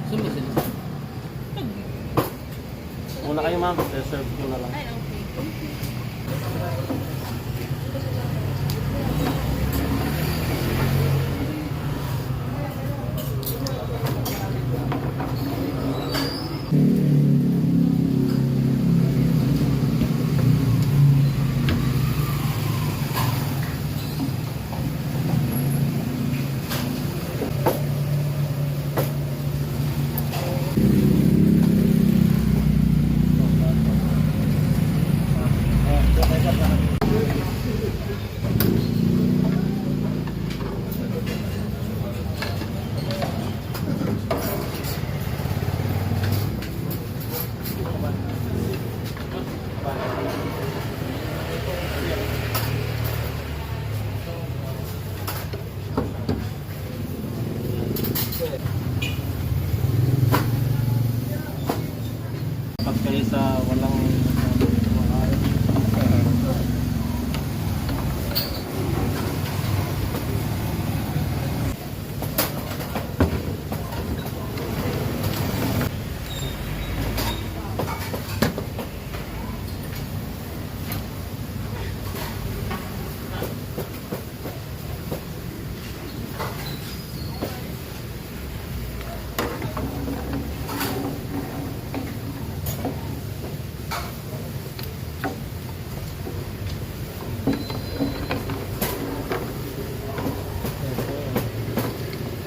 Saan ba sila? Muna kayo, ma'am, serve ko na lang. Ay, okay. Pag kayo sa walang kumakain.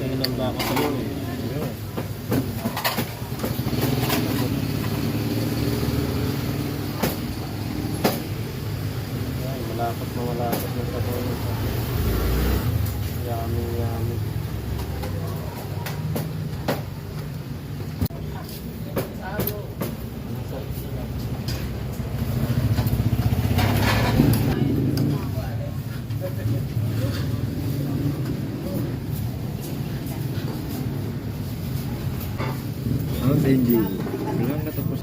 Tingnan ba ako sa iyo eh. Ay, malapot na malapot na sa buhay. Yummy, yummy. Ano, Benji? Bilang katapos.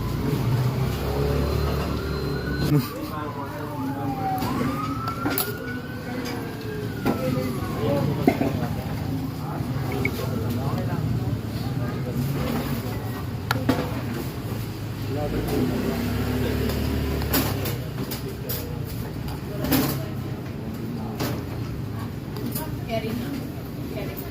Carry na. Carry na.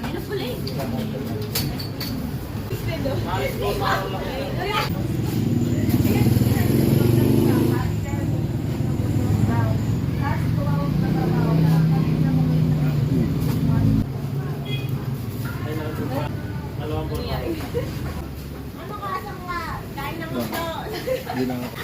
Ano pala eh? Ay, dalawang buwan. Ano ka sa mga kain ng mundo? Hindi lang ako.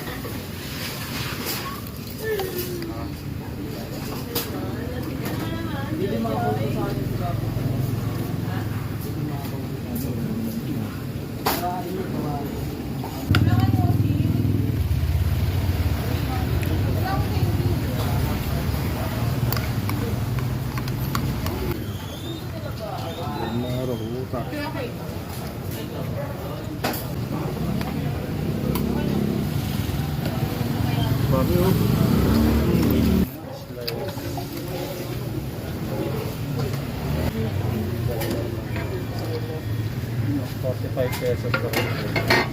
Maruta. Sabi oh. Slice. ₱45 pa rin.